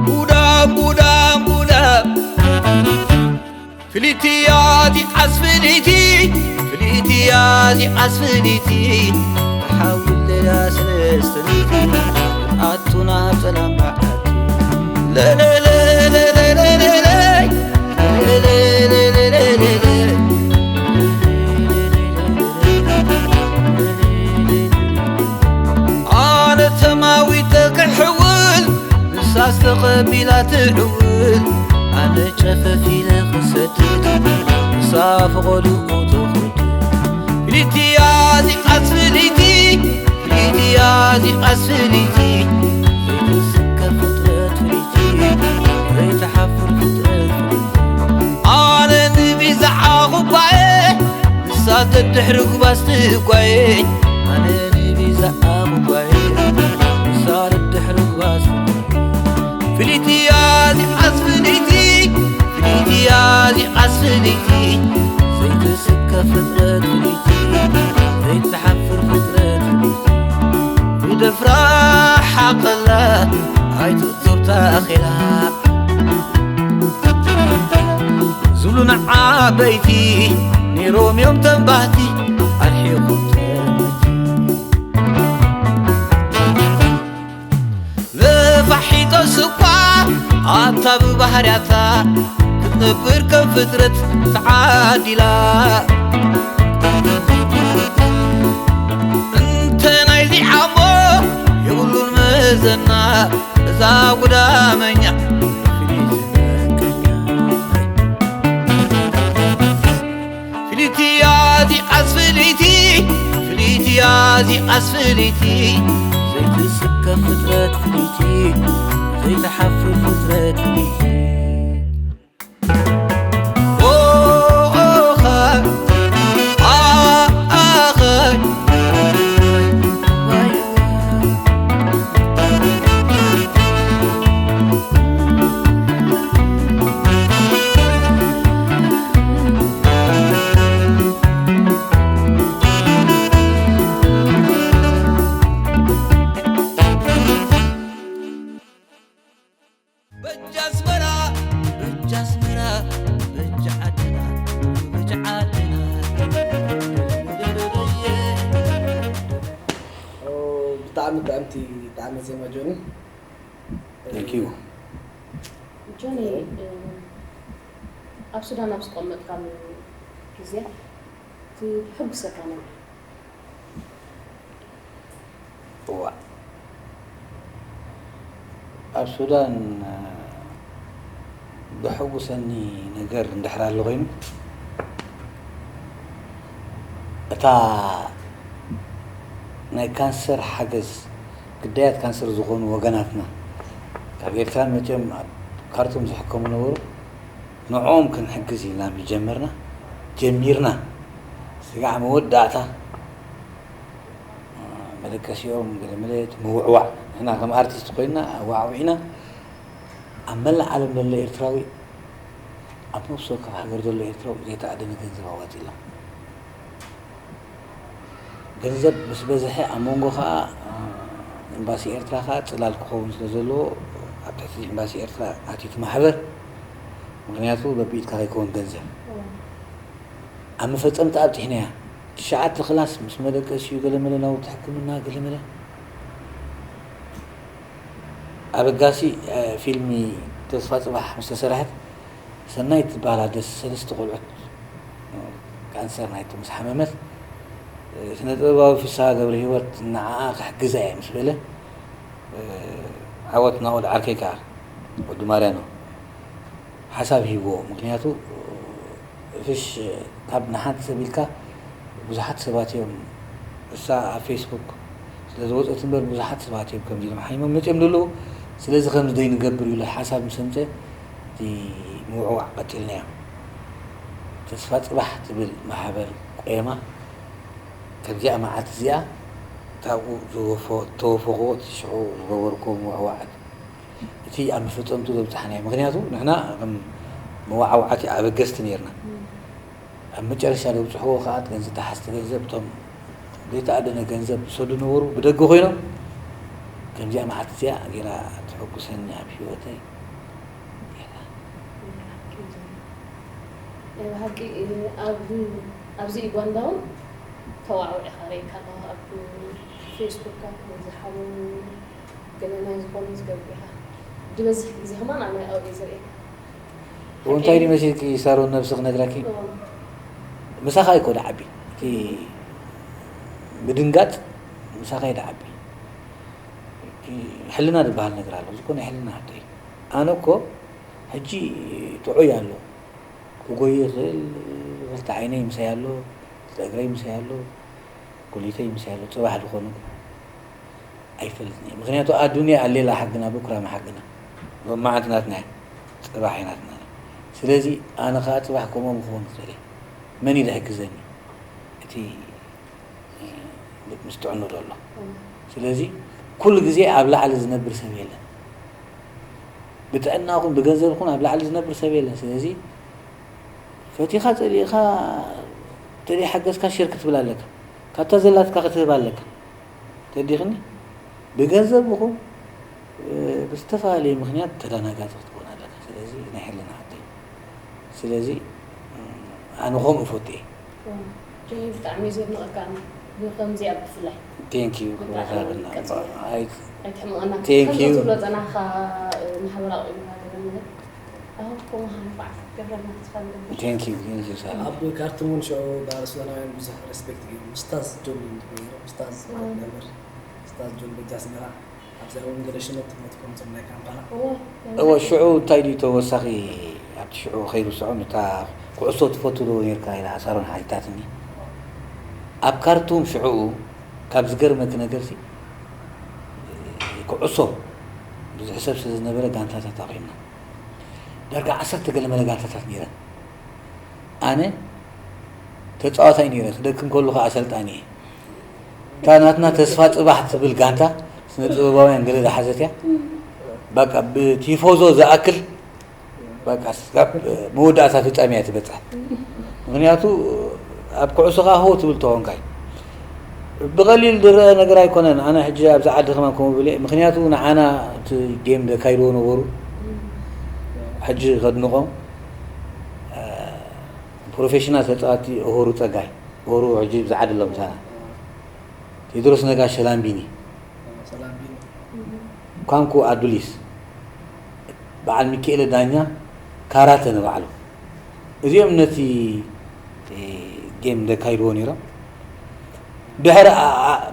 ጉዳም ጉዳም ጉዳም ፍልይቲ እያ ዚዓስ ፍልይቲ ፍልይቲ እያ ዚዓስ ፍልይቲ ተሓውል ለላ ስለስተ ሚእቲ ኣቱና ኣብ ጸላም በዓቲ ለለለለለለለይ ለለለለለለይ ኣነ ተማዊተ ክሕውል ንሳስ ተቐቢላ ትዕውል ኣነ ጨፈፊለ ክሰድድ ንሳ ፈቐድኡ ተኹድ ፍልይቲ እያ ዚቓስ ፍልይቲ ፍልይቲ እያ ዚቓስ ፍልይቲ ዘይትስከፍ ፍጥረት ፍልይቲ ዘይትሓፍር ፍጥረት ፍልይቲ ኣነ ንቢዛዓ ኹባየ ንሳ ደድሕሪ ጉባዝ ትጓየ ኣነ ንቢዛዓ ኹባየ ንሳ ደድሕሪ ጉባዝ ትጓየ ፍልይቲ እያ ዚቓስ ፍልይቲ ፍልይቲ እያ ዚቓስ ፍልይቲ ዘይትስከፍ ፍጥረት ፍልይቲ ዘይትሓፍር ፍጥረት ፍልይቲ ብደፍራ ሓቐላ ኣይትእዞብ ተኣኺላ ዝብሉና ዓበይቲ ነይሮም እዮም ተንባህቲ ኣርሒቖም ተረመቲ ባርያታ ክትነብር ከም ፍጥረት ተዓዲላ። እንተ ናይዚ ዓሞ የብሉን መዘና እዛ ጉዳመኛ። ፍልይቲ እያ እዚኣስ ፍልይቲ፣ ፍልይቲ እያ እዚኣስ ፍልይቲ። ዘይትስከፍ ፍጥረት ፍልይቲ፣ ዘይትሓፍር ፍጥረት ፍልይቲ። ኦኻ፣ ኣኻ፣ በጃ ኣስመራ፣ በጃ ኣስመራ፣ በጃ ዓድና፣ በጃ ዓድና። ኦ፣ ብጣዕሚ ጥዕምቲ፣ ጣዕመ ዜማ ጆኒ። Thank you። ጆኒ፣ ኣብ ሱዳን ኣብ ዝቆመጥካሉ ግዜ እቲ ሕጉሰካ ነገር? እዋ፣ ኣብ ሱዳን ዘሐጉሰኒ ነገር እንድሕር ኣሎ ኮይኑ፣ እታ ናይ ካንሰር ሓገዝ፣ ግዳያት ካንሰር ዝኾኑ ወገናትና ካብ ኤርትራን መጺኦም ኣብ ካርቱም ዝሕከሙ ነበሩ። ንዕኦም ክንሕግዝ ኢልና ምጀመርና፣ ጀሚርና። ስጋዕ መወዳእታ መደቀሲኦም ገለመለ እቲ ምውዕዋዕ፣ ንሕና ከም ኣርቲስት ኮይንና ኣዋዕዊዕና፣ ኣብ መላእ ዓለም ዘሎ ኤርትራዊ፣ ኣብ ነፍሲ ወከፍ ሃገር ዘሎ ኤርትራዊ ዘይተኣደነ ገንዘብ ኣዋጺእና። ገንዘብ ምስ በዝሐ ኣብ መንጎ ኸኣ፣ እ፣ ኤምባሲ ኤርትራ ኸኣ ጽላል ክኸውን ስለ ዘለዎ፣ ኣብ ትሕቲ ኤምባሲ ኤርትራ ኣትዩ እቲ ማሕበር፣ ምኽንያቱ በብኢድካ ከይከውን ገንዘብ። ኣብ መፈጸምታ ኣብጺሕናያ። ትሽዓተ ክላስ ምስ መደቀሲኡ ገለመለ ናውቲ ሕክምና ገለመለ። ኣበጋሲ፣ እ፣ ፊልሚ ተስፋ ጽባሕ ምስ ተሰርሐት፣ ሰናይት ትበሃል ኣደ ሰለስተ ቆልዑት፣ እ፣ ካንሰር ናይቲ ምስ ሓመመት፣ እ፣ ስነ ጥበባዊ ፍስሃ ገብረሂወት ንዓኣ ክሕግዛ እየ ምስ በለ፣ እ፣ ዓወት ናኦድ ዓርከይ ከኣ ወዲ ማርያኖ ሓሳብ ሂብዎ። ምኽንያቱ፣ ፍሽ፣ ካብ ንሓንቲ ሰብ ኢልካ ብዙሓት ሰባት እዮም፣ እሳ ኣብ ፌስቡክ ስለ ዝወፀት እምበር ብዙሓት ሰባት እዮም ከምዚ ኢሎም ሓሚሞም መፅኦም ዘለዉ። ስለዚ ከምዚ ደይንገብር ኢሉ ሓሳብ ምስ ኣምፀ እቲ ምውዕዋዕ ቀፂልናዮ። ተስፋ ፅባሕ ትብል ማሕበር ቆየማ። ከምዚኣ መዓት እዚኣ ካብኡ ዝወፎ-፣ ተወፈኽዎ፣ እቲ ሽዑ ዝገበርክዎ ምውዕዋዕ እቲ ኣብ መፈጸምቱ ዘብጻሕናዮ። ምኽንያቱ ንሕና ከም መወዓውዓቲ ኣበገስቲ ነይርና። ኣብ መጨረሻ ዘብጽሕዎ ከኣ እቲ ገንዘብ፣ ተሓዝቲ ገንዘብ፣ እቶም ዘይተኣደነ ገንዘብ ዝሰዱ ነበሩ፣ ብደገ ኮይኖም። ከምዚኣ መዓት እዚኣ ገይራ ተሐጉሰኒ ኣብ ህይወተይ። ናይ ብሓቂ፣ ኣብ፣ ኣብዚ ዩጋንዳ እውን ተዋዕውዒ ኸረይካ ኣለኹ። ኣብ ፌስቡክ፣ ኣብ ዝሓሙ ገለ ናይ ዝኾነ ዝገብሩ ኢኻ። ዝበዝሕ ግዜ ከማን ኣነ ኣብኡ እየ ዝርእየካ። እው፣ እንታይ ድዩ መሲልኪ ሳሮን፣ ነብሲ ክነግረኪ? እዎ። ምሳኻ እኮ ድዓቢ። እቲ ምድንጋጽ ምሳኻ እዩ ድዓቢ። እቲ ሕልና ዝበሃል ነገር ኣሎ። እዚ እኮ ናይ ሕልና ሕቶ እዩ። ኣነ እኮ ሕጂ ጥዑይ ኣሎ። ክጎይ ይኽእል፣ ክልተ ዓይነይ ምሳይ ኣሎ፣ ክልተ እግረይ ምሳይ ኣሎ፣ ኩሊተይ ምሳይ ኣሎ። ጽባሕ ዝኾነ ኣይፈልጥን እየ። ምኽንያቱ ኣዱንያ ኣሌላ ሓግና፣ ብኩራመ ሓግና። ሎማዓንቲ ናትና እያ፣ ጽባሕ እያ ናትና። ስለዚ ኣነ ኸኣ ጽባሕ ከምኦም ክኸውን ይኽእል እየ። መን እዩ ዝሕግዘኒ? እቲ ምስ ጥዕንኡ ዘሎ። እም። ስለዚ ኩሉ ግዜ ኣብ ላዕሊ ዝነብር ሰብ የለን። ብጥዕና ኹን ብገንዘብ ኹን ኣብ ላዕሊ ዝነብር ሰብ የለን። ስለዚ ፈቲኻ ጸሊእኻ ተዘይሓገዝካ ሸር ክትብል ኣለካ። ካብታ ዘላትካ ክትህብ ኣለካ። ተዲኽኒ? ብገንዘብ ኹን እ፣ ብዝተፈላለየ ምኽንያት ተደናጋጺ ክትከውን ኣለካ። ስለዚ ናይ ሕልና ሕቶ እዩ። ስለዚ፣ እ፣ ኣነ ከምኡ እፈቱ እየ። እም፣ ጆኒ፣ ብጣዕሚ እዩ ዘድንቐካ፣ ብኸምዚኣ ብፍላይ። Thank you፣ ብጣዕሚ ክብረት ሃበና። ቀጽሎ። ኣይ-፣ ኣይትሕምቐና። Thank ከምዚ you። ትብሎ ጸናሕካ፣ እ፣ ማሕበራዊ ቅይማ ገለ ምለ። ኣኹም እንኳዕ ገበረልና ተስፋ ንገብር። Thank you, thank you ሳሚ። ኣብ ካርቱም እውን ሽዑ ብኣርሰናውያን ብዙሕ ሬስፔክት ገይሮም። ኡስታዝ ጆን እዮም ዝበሉ ነይሮም። ኡስታዝ በዓል ነበር፣ ኡስታዝ ጆን በጃ ኣስመራ። ኣብዚኣ እውን ገለ ሽመት ትሞት ከምዞም ናይ ካምፓላ። እወ እወ ሽዑ እንታይ ድዩ ተወሳኺ ኣብቲ ሽዑ ከይርስዖም እታ ኩዕሶ ትፈቱ ዶ ነርካ ኢላ ሳሮን ሓቲታትኒ። ኣብ ካርቱም ሽዑ ካብ ዝገርመኪ ነገር ሲ ኩዕሶ ብዙሕ ሰብ ስለ ዝነበረ ጋንታታት ኣቑምና። ዳርጋ ዓሰርተ ገለ መለ ጋንታታት ነይረን። ኣነ ተፃዋታይ ነይረ፣ ክደክም ከሉ ከዓ ኣሰልጣኒ እየ። እታ ናትና ተስፋ ፅባሕ ትብል ጋንታ ስነ ጥበባውያን ገለ ዝሓዘት እያ። በቃ ብቲፎዞ ዝኣክል በቃ ስጋብ መወዳእታ ፍጻሜ እያ ትበፅሕ። ምክንያቱ ኣብ ኩዕሶ ከዓ ሆ ትብል ተኾንካይ ብቐሊል ዝረአ ነገር ኣይኮነን። ኣነ ሕጂ ኣብዚ ዓዲ ከማን ከምኡ ብለ ምክንያቱ ንዓና እቲ ጌም ዘካይድዎ ነበሩ ሕጂ ከድንቖም ፕሮፌሽናል ተፃዋቲ እሆሩ ፀጋይ እሆሩ ሕጂ ብዝዓዲ ኣሎ ምሳና ቴድሮስ ነጋሽ ሰላምቢኒ ሰላም ቢኒ ኳንኩ ኣዱሊስ በዓል ሚካኤለ ዳኛ ካራተ ንባዕሉ እዚኦም ነቲ ጌም ዘካይድዎ ነይሮም። ድሕሪ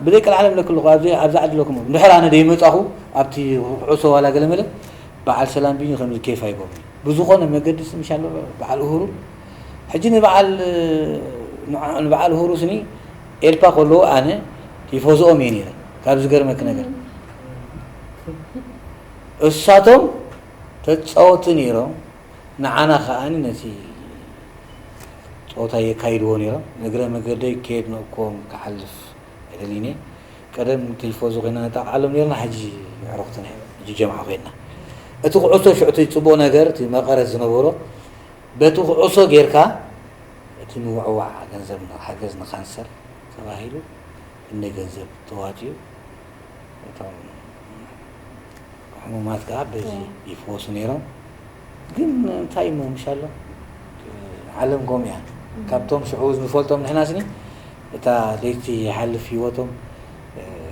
ብዘይ ቀልዓለም ለክልኹ ኣብዚ ዓዲ ኣለኩም ድሕሪ ኣነ ደይመፃኹ ኣብቲ ኩዕሶ ዋላ ገለመለ በዓል ሰላም ቢኒ ከምዚ ኬፍ ኣይቦም ብዝኾነ መገዲ ምሻሎ በዓል እሁሩ ሕጂ ንበዓል ንበዓል እሁሩ ስኒ ኤልፓ ከለዎ ኣነ ቲፎዝኦም እየ ነይረ። ካብ ዝገርመክ ነገር እሳቶም ተፃወቲ ነይሮም ንዓና ከዓኒ ነቲ ፀወታ የካይድዎ ነይሮም። እግረ መገደይ ከየድነቅክዎም ክሓልፍ ኣይደልን እየ። ቀደም ቲፎዞ ኮይና ነጣቕዓሎም ነርና ሕጂ ኣዕሩኽትና እዮም ሕጂ ጀምዓ ኮይና። እቲ ኩዕሶ ሽዑ እቲ ፅቡቕ ነገር እቲ መቐረት ዝነበሮ በቲ ኩዕሶ ጌርካ እቲ ምውዕዋዕ ገንዘብ ሓገዝ ንካንሰር ተባሂሉ እንደ ገንዘብ ተዋፅኡ እቶም ሕሙማት ከዓ በዚ ይፍወሱ ነይሮም። ግን እንታይ እሞ ምሻሎ ዓለም ከምኡ እያ። ካብቶም ሽዑ ንፈልጦም ንሕና ስኒ እታ ለይቲ ይሓልፍ ህይወቶም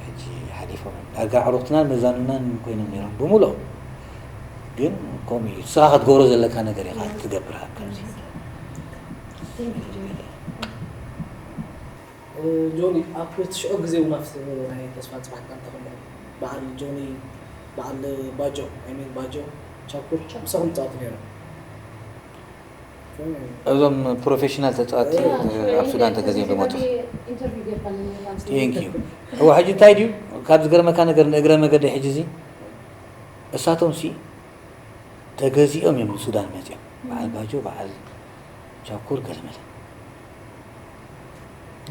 ሕጂ ሓሊፎም እዮም። ዳርጋ ኣዕሩኽትናን መዛኑናን ኮይኖም ነይሮም ብምልኦም። ግን ከምኡ እዩ። ንስኻ ክትገብሮ ዘለካ ነገር ኢኻ ትገብር ኣብ ከምዚ። ጆኒ ኣብ ሽዑ ግዜ እውን ኣብቲ ናይ ተስፋ ፅባሕ ጋንታ ከለኹ በዓል ጆኒ በዓል ባጆ ኣይሜን ባጆ ቻኩር ምሳኹም ይፃወቱ ነይሮም። እዞም ፕሮፌሽናል ተፃወቲ ኣብ ሱዳን ተገዚኦም ዝመፁ። Thank you። እዋ ሕጂ እንታይ ድዩ ካብ ዝገርመካ ነገር ንእግረ መገደይ ሕጂ እዚ እሳቶም ሲ ተገዚኦም እዮም ንሱዳን መፂኦም በዓል ባጆ በዓል ቻኩር ገለመለ።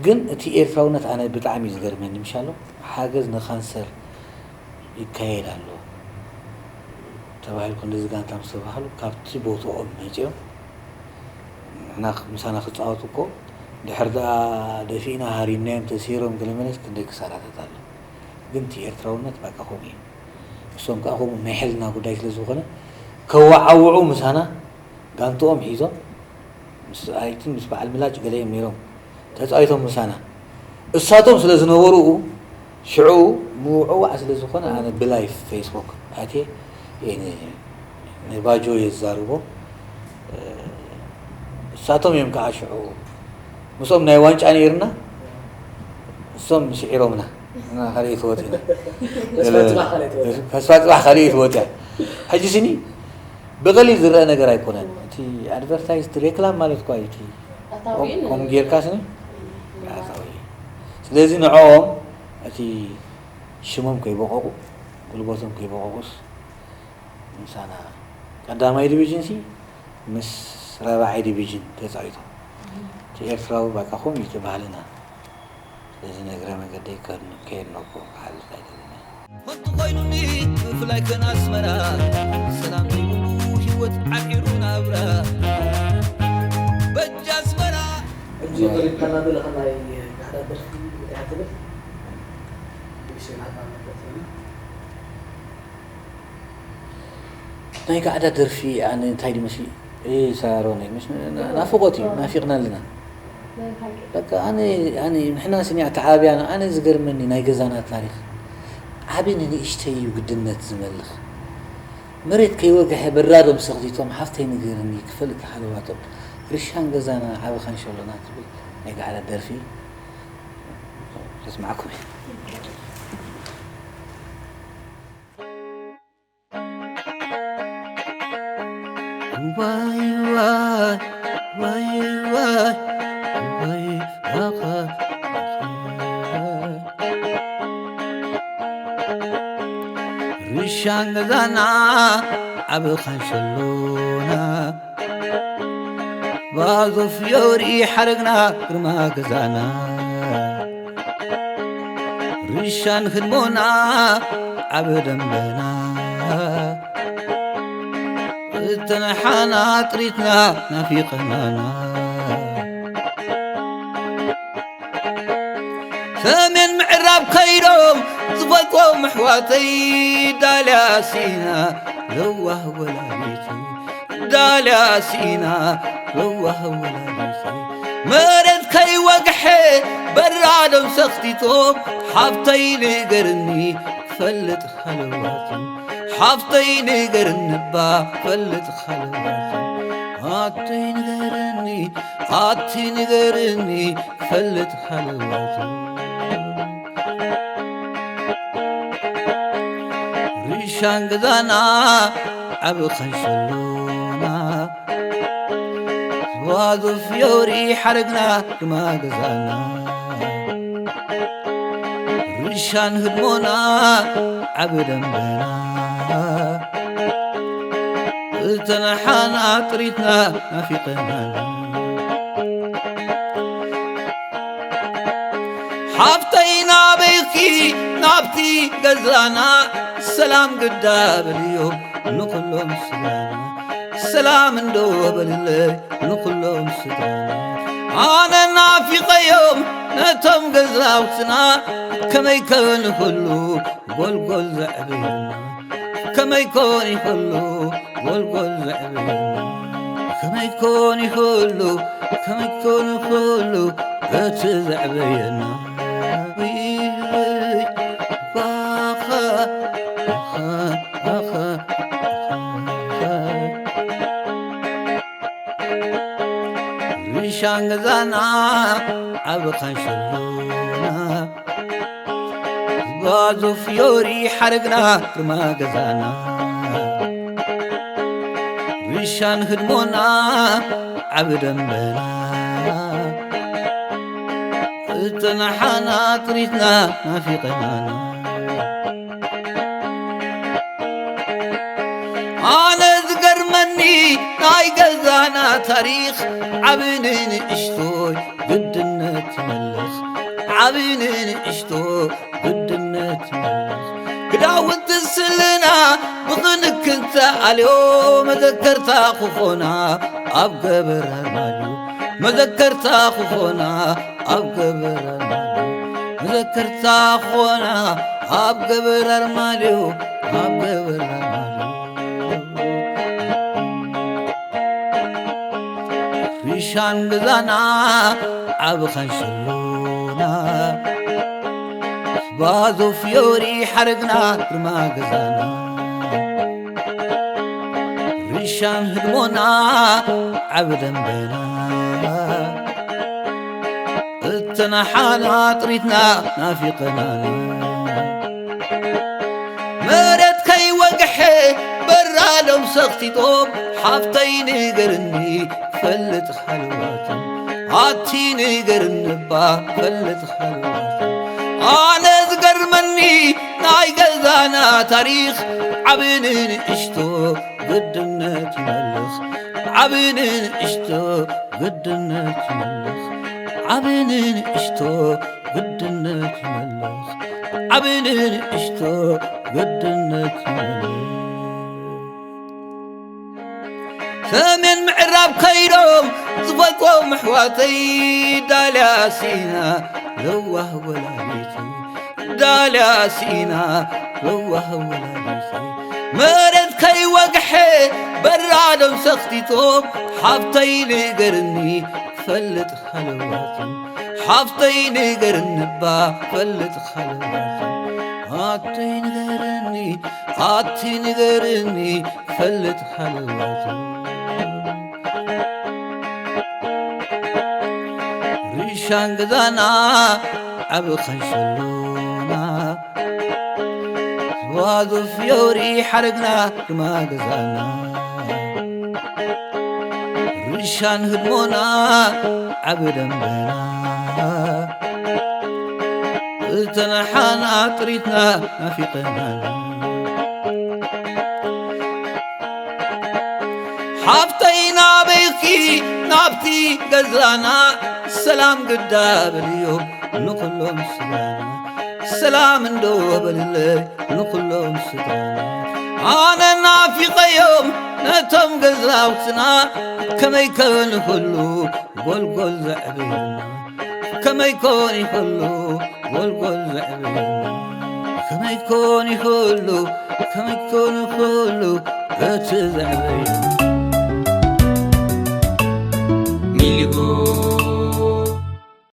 ግን እቲ ኤርትራውነት ኣነ ብጣዕሚ እዩ ዝገርመኒ ምሻሎ ሓገዝ ንካንሰር ይካየድ ኣሎ ተባሂሉ ክንድዚ ጋንታ ምስ ተባህሉ ካብቲ ቦትኦም መፂኦም ንሕና ምሳና ክፃወቱ እኮ ድሕር ደኣ ደፊእና ሃሪምናዮም ተሲሮም ገለመለስ ክንደይ ክሳራታት ኣሎ ግን እቲ ኤርትራውነት በቃ ከምኡ እዩ እሶም ከዓ ከምኡ ናይ ሕልና ጉዳይ ስለ ዝኾነ ከወዓውዑ ምሳና ጋንትኦም ሒዞም ምስ ኣይትን ምስ በዓል ምላጭ ገለ እዮም ነይሮም ተፃዊቶም ምሳና እሳቶም ስለ ዝነበሩ ሽዑ ምውዕዋዕ ስለ ዝኾነ ኣነ ብላይፍ ፌስቡክ ኣትየ ንባጆ የዛርቦ እሳቶም እዮም ከዓ ሽዑ ምስኦም ናይ ዋንጫ ነይርና እሶም ስዒሮምና ካልእ ትወፅና ተስፋ ፅባሕ ካልእ ትወፅያ ሕጂ ስኒ ብቐሊል ዝረአ ነገር ኣይኮነን። እቲ ኣድቨርታይዝ ሬክላም ማለት እኳ እዩ። እቲ ከም ጌርካ ስኒ ኣታዊ። ስለዚ ንዕኦም እቲ ሽሞም ከይበቐቑ ጉልበቶም ከይበቐቑስ ምሳና ቀዳማይ ዲቪዥን ሲ ምስ ራብዓይ ዲቪዥን ተፃዊቶም እቲ ኤርትራዊ በቃ ከምኡ እዩ እቲ ባህልና። ስለዚ ንእግረ መገደይ ከድንቆ ክሓልፍ ኣይደልን እየ። መን ተኾይኑኒ ብፍላይ ከን ኣስመራ ሰላም ዘይብሉ ህይወት ዓቂሩ ናብራ በጃ ኣስመራ ሕጂ ተሪፍካና ዘለኻ ናይ ጋሕዳ ደርፊ እንታይ ትብል? ብግሽን ኣታ መግለጽ ናይ ጋዕዳ ደርፊ ኣነ እንታይ ድመስሊ ሳሮን ናፍቆት እዩ ናፊቅና ኣለና በቃ ኣነ ኣነ ንሕና ስኒ ተዓብያና ኣነ ዝገርመኒ ናይ ገዛና ታሪክ ዓቢ ንንእሽተይ እዩ ግድነት ዝመልኽ መሬት ከይወግሐ በራዶም ሰኽቲቶም ሓፍተይ ንገርኒ ክፈልጥ ሃለዋቶም ርሻን ገዛና ዓቢ ኻንሸሎና ትብል ናይ ጋዕላ ደርፊ ከስምዓኩም እየ። ዋይ ዋይ ዋይ ዋይ ዋይ ኣኸ ርሻን ገዛና ዓቢ ኻንሸሎና ባዞ ፍዮሪ ሓረግና ግርማ ገዛና ርሻን ህድሞና ዓቢ ደንበና እተን ሓና ጥሪትና ናፊቐናና ሰሜን ምዕራብ ከይዶም ዝፈልጥዎም ኣሕዋተይ ዳልያ ሲና ለዋህ ወላዲተይ ዳልያ ሲና ለዋህ ወላዲተይ መሬት ከይወግሐ በራዶም ሰኽቲቶም ሓፍተይ ንገርኒ ክፈልጥ ሃለዋትን ሓፍተይ ንገርኒ እባ ክፈልጥ ሃለዋትን ሓፍተይ ንገርኒ ኣቲ ንገርኒ ክፈልጥ ሃለዋትን ርሻን ገዛና ዓቢ ኸንሸሎና ዝዋዞ ፍዮሪ ሓረግና ግርማ ገዛና ርሻን ህድሞና ዓቢ ደንበና እተን ሓና ጥሪትና ናፊቐናና ሓፍተይ ናበይኪ ናብቲ ገዛና ሰላም ግዳ በልዮም ንኹሎም ስጋና ሰላም እንዶ በልለይ ንኹሎም ስጋና ኣነ ናፊቐዮም ነቶም ገዛውትና ከመይ ከንህሉ ጎልጎል ዘዕብየና ከመይ ኮን ይኽሉ ጎልጎል ዘዕብየና ከመይ ኮን ይኽሉ ከመይ ኮን ይኽሉ እቲ ዘዕበየና ባኻ ርሻን ገዛና ዓቢ ኻንሸሎና ዝባዞ ፍዮሪ ሓረግና ግርማ ገዛና ርሻን ህድሞና ዓቢ ደንበና እተን ሓና ጥሪትና ናፊቐናና ኣነ ዝገርመኒ ናይ ገዛና ታሪኽ ዓቢ ንንእሽቶይ ግድነት ይመልኽ ዓቢ ንንእሽቶ ግድነት ይመልኽ ክዳውንቲ ስልና ብኽንክንተ ኣልዮ መዘከርታ ክኾና ኣብ ገበር ኣርማድዮ መዘከርታ ክኾና ኣብ ገበር ኣርማድዮ መዘከርታ ክኾና ኣብ ገበር ኣርማድዮ ኣብ ገበር ኣርማድዮ ሪሻን ገዛና ዓቢ ኸንሽሎና ባዞ ፍዮሪ ሓረግና ግርማ ገዛና ርሻን ህድሞና ዓቢ ደንበና እተናሓና ጥሪትና ናፊቐናና መሬት ከይወግሐ በራዶም ሰኽቲጦም ሓፍተይ ንገርኒ ክፈልጥ ሃልዋትን ኣቲ ንገርኒ እባ ክፈልጥ ሃልዋትን ኣነ ዝገርመኒ ናይ ገዛና ታሪኽ ዓቢ ንንእሽቶ ግድነት ይመልኽ ዓቢ ንንእሽቶ ግድነት ይመልኽ ዓቢ ንንእሽቶ ግድነት ይመልኽ ዓቢ ንንእሽቶ ግድነት ይመልኽ ሰሜን ምዕራብ ከይዶም ዝፈልጥዎም ኣሕዋተይ ዳልያ ሲና ለዋህ ወላዲተይ ዳልያ ሲና ለዋህ ወላዲተይ መሬት ከይወግሐ በራዶም ሰኽቲቶም ሓፍተይ ንገርኒ ክፈልጥ ሃለዋትን ሓፍተይ ንገርኒ እባ ክፈልጥ ሃለዋትን ኣቲ ንገርኒ ኣቲ ንገርኒ ፈልጥ ሃለዋቱ ርሻን ገዛና ዓብ ኸንሸሎና ዝዋዙ ፍዮሪ ሓረግና ግማ ገዛና ርሻን ህድሞና ዓብ ደንበና እተን ሓና ጥሪትና ናፊቐናና ሓፍተይ ናበይኪ ናብቲ ገዛና ሰላም ግዳ በልዮም ንኹሎም ስጋና ሰላም እንዶ በልለይ ንኹሎም ስጋና ኣነ ናፊቐዮም ነቶም ገዛውትና ከመይ ከንኽሉ ጎልጎል ዘዕብየና ከመይ ኮን ይኽሉ ጎልጎል ዘዕብየና ከመይ ኮን ይኽሉ ከመይ ኮን ይኽሉ እቲ ዘዕብየና ሚሊጎ